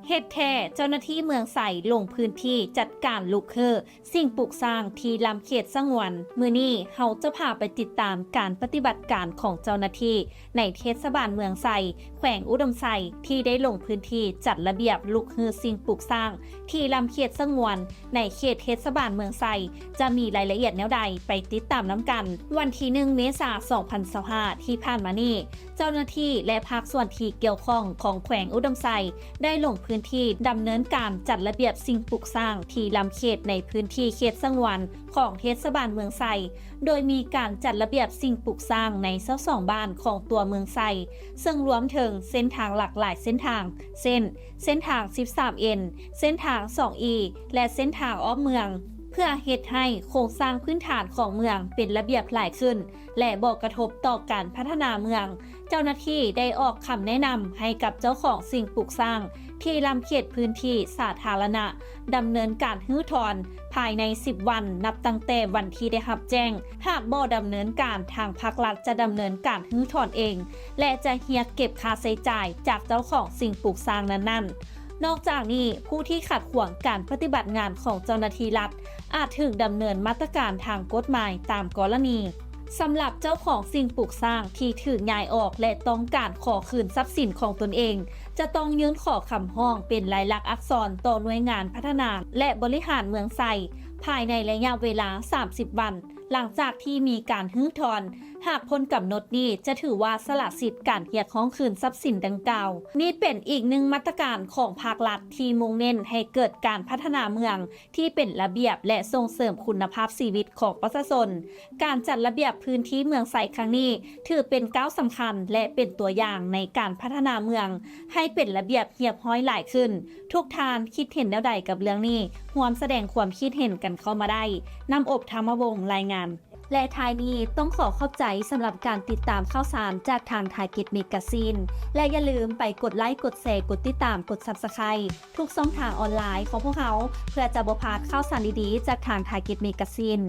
ເຮັດແທ້ ເຈົ້າໜ້າທີ່ເມືອງໄຊລົງພື້ນທີ່ຈັດການລຸກຮື້ສິ່ງປຸກສ້າງທີ່ລ້ຳເຂດສະຫງວນ. ມື້ນີ້ເຮົາຈະພາໄປຕິດຕາມການປະຕິບັດການຂອງເຈົ້າໜ້າທີ່ໃນເທດສະບານເມືອງໄຊ ແຂວງອຸດົມໄຊ ທີ່ໄດ້ລົງພື້ນທີ່ຈັດລະບຽບລຸກຮື້ສິ່ງປຸກສ້າງທີ່ລ້ຳເຂດສະຫງວນ ໃນເຂດເທດສະບານເມືອງໄຊ ຈະມີລາຍລະອຽດແນວໃດ ໄປຕິດຕາມນຳກັນ. ວັນທີໜຶ່ງ ເມສາ ສອງພັນຊາວຫ້າ ທີ່ຜ່ານມານີ້ ເຈົ້າໜ້າທີ່ ແລະ ພາກສ່ວນທີ່ກ່ຽວຂ້ອງຂອງແຂວງອຸດົມໄຊ ໄດ້ລົງພື້ນທີ່ດຳເນີນການຈັດລະບຽບສິ່ງປຸກສ້າງທີ່ລ້ຳເຂດໃນພື້ນທີ່ເຂດສະຫງວນຂອງເທດສະບານເມືອງໄຊ ໂດຍມີການຈັດລະບຽບສິ່ງປຸກສ້າງໃນຊາວສອງບ້ານຂອງຕົວເມືອງໄຊ ເຊິ່ງລວມເຖິງເສັ້ນທາງຫຼັກຫຼາຍເສັ້ນທາງ ເຊັ່ນ ເສັ້ນທາງ ສິບສາມເອັນ ເສັ້ນທາງ ສອງອີ ແລະ ເສັ້ນທາງອ້ອມເມືອງ ເພື່ອເຮັດໃຫ້ໂຄງສ້າງພື້ນຖານຂອງເມືອງເປັນລະບຽບຫຼາຍຂຶ້ນ ແລະ ບໍ່ກະທົບຕໍ່ການພັດທະນາເມືອງ. ເຈົ້າໜ້າທີ່ໄດ້ອອກຄຳແນະນຳໃຫ້ກັບເຈົ້າຂອງສິ່ງປຸກສ້າງທີ່ລ້ຳເຂດພື້ນທີ່ສາທາລະນະ ດຳເນີນການຮື້ຖອນພາຍໃນສິບວັນ ນັບຕັ້ງແຕ່ວັນທີ່ໄດ້ຮັບແຈ້ງ. ຫາກບໍ່ດຳເນີນການ, ທາງພາກລັດຈະດຳເນີນການຮື້ຖອນເອງ ແລະ ຈະຮຽກເກັບຄ່າໃຊ້ຈ່າຍຈາກເຈົ້າຂອງສິ່ງປຸກສ້າງນັ້ນໆ. ນອກຈາກນີ້, ຜູ້ທີ່ຂັດຂວາງການປະຕິບັດງານຂອງເຈົ້າໜ້າທີ່ລັດ ອາດຖືກດຳເນີນມາດຕະການທາງກົດໝາຍຕາມກໍລະນີ. ສຳລັບເຈົ້າຂອງສິ່ງປຸກສ້າງທີ່ຖືກຍ້າຍອອກ ແລະ ຕ້ອງການຂໍຄືນຊັບສິນຂອງຕົນເອງ, ຈະຕ້ອງຍື່ນຂໍຄຳຮ້ອງເປັນລາຍລັກອັກສອນຕໍ່ໜ່ວຍງານພັດທະນາ ແລະ ບໍລິຫານເມືອງໄຊ ພາຍໃນໄລຍະເວລາສາມສິບວັນ ຫຼັງຈາກທີ່ມີການຮື້ຖອນ. ຫາກພົ້ນກຳນົດນີ້ ຈະຖືວ່າສະຫຼະສິດການຮຽກຮ້ອງຄືນຊັບສິນດັ່ງກ່າວ. ນີ້ເປັນອີກໜຶ່ງມາດຕະການຂອງພາກລັດທີ່ມຸ່ງເນັ້ນໃຫ້ເກີດການພັດທະນາເມືອງ ທີ່ເປັນລະບຽບ ແລະ ສົ່ງເສີມຄຸນນະພາບຊີວິດຂອງປະຊາຊົນ. ການຈັດລະບຽບພື້ນທີ່ເມືອງໄຊຄັ້ງນີ້ ຖືເປັນກ້າວສຳຄັນ ແລະ ເປັນຕົວຢ່າງໃນການພັດທະນາເມືອງໃຫ້ເປັນລະບຽບຮຽບຮ້ອຍຫຼາຍຂຶ້ນ. ທຸກທ່ານຄິດເຫັນແນວໃດກັບເລື່ອງນີ້? ຮ່ວມສະແດງຄວາມຄິດເຫັນກັນເຂົ້າມາໄດ້. ນ້ຳອົບ ທຳມະວົງ ລາຍງານ. ແລະ ທ້າຍນີ້ຕ້ອງຂໍຂອບໃຈສຳລັບການຕິດຕາມຂ່າວສານຈາກທາງ Target Magazine ແລະ ຢ່າລືມໄປກົດໄລ, ກົດແຊ, ກົດຕິດຕາມ, ກົດ Subscribe ທຸກຊ່ອງທາງອອນລາຍຂອງພວກເຮົາ ເພື່ອຈະບໍ່ພາດຂ່າວສານດີໆຈາກທາງ Target Magazine.